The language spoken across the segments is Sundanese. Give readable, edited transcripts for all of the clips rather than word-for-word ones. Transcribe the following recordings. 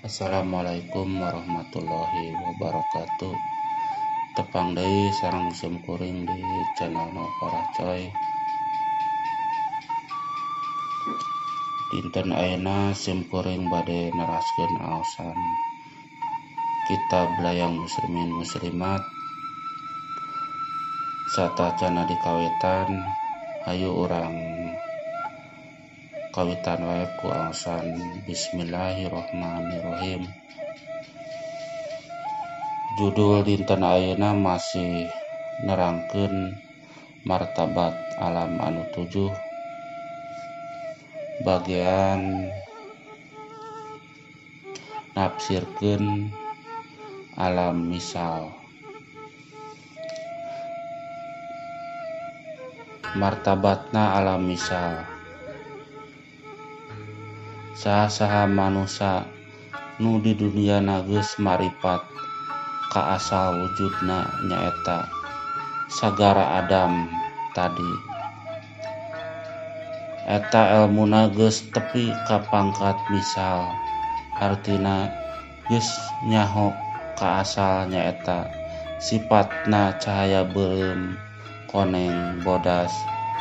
Assalamualaikum warahmatullahi wabarakatuh. Tepang deui sareng simkuring di channel Nopara Coy. Dinten ayeuna simkuring bade neraskeun aosan kitab Layang Muslimin Muslimat satacana dikawitan. Hayu urang kawitan wae ku aosan Bismillahirrahmanirrahim. Judul dinten ayeuna masih nerangkeun martabat alam anu 7 bagian nafsirkeun alam misal. Martabatna alam misal. Saha-saha manusa nu di dunia geus maripat ka asal wujudna nyaeta sagara Adam tadi. Eta elmuna geus tepi ka pangkat misal, hartina geus nyaho ka asal nyaeta sifatna cahaya beureum, koneng, bodas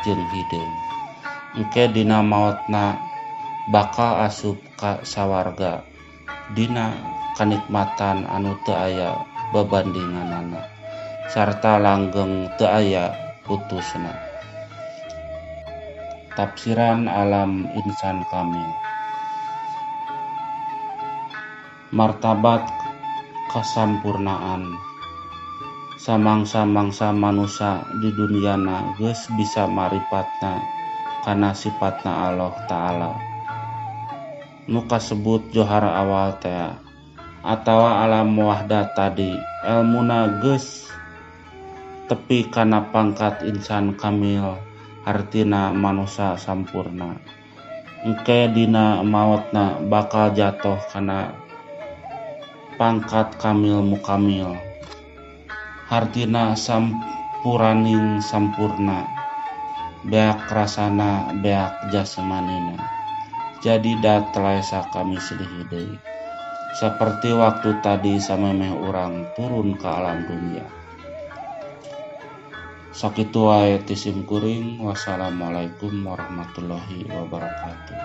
jeung hideung. Engke dina maotna bakal asup ka sawarga dina kanikmatan anu teu aya babandinganana sarta langgeng teu aya putusna. Tafsiran alam insan kamil. Martabat kasampurnaan. Samangsa-mangsa manusa di duniana geus bisa maripatna kana sifatna Allah Ta'ala nu kasebut johar awal tea atawa alam wahdat tadi. Elmuna geus tepi kana pangkat insan kamil, hartina manusa sampurna. Engke dina maotna bakal jatoh kana pangkat kamil mukamil, hartina sampuraning sampurna, beak rasana beak jasmanina. Jadi dat laisa kami silihi deui saperti waktu tadi samemeh urang turun ke alam dunia. Sakitu wae ti simkuring. Wassalamualaikum warahmatullahi wabarakatuh.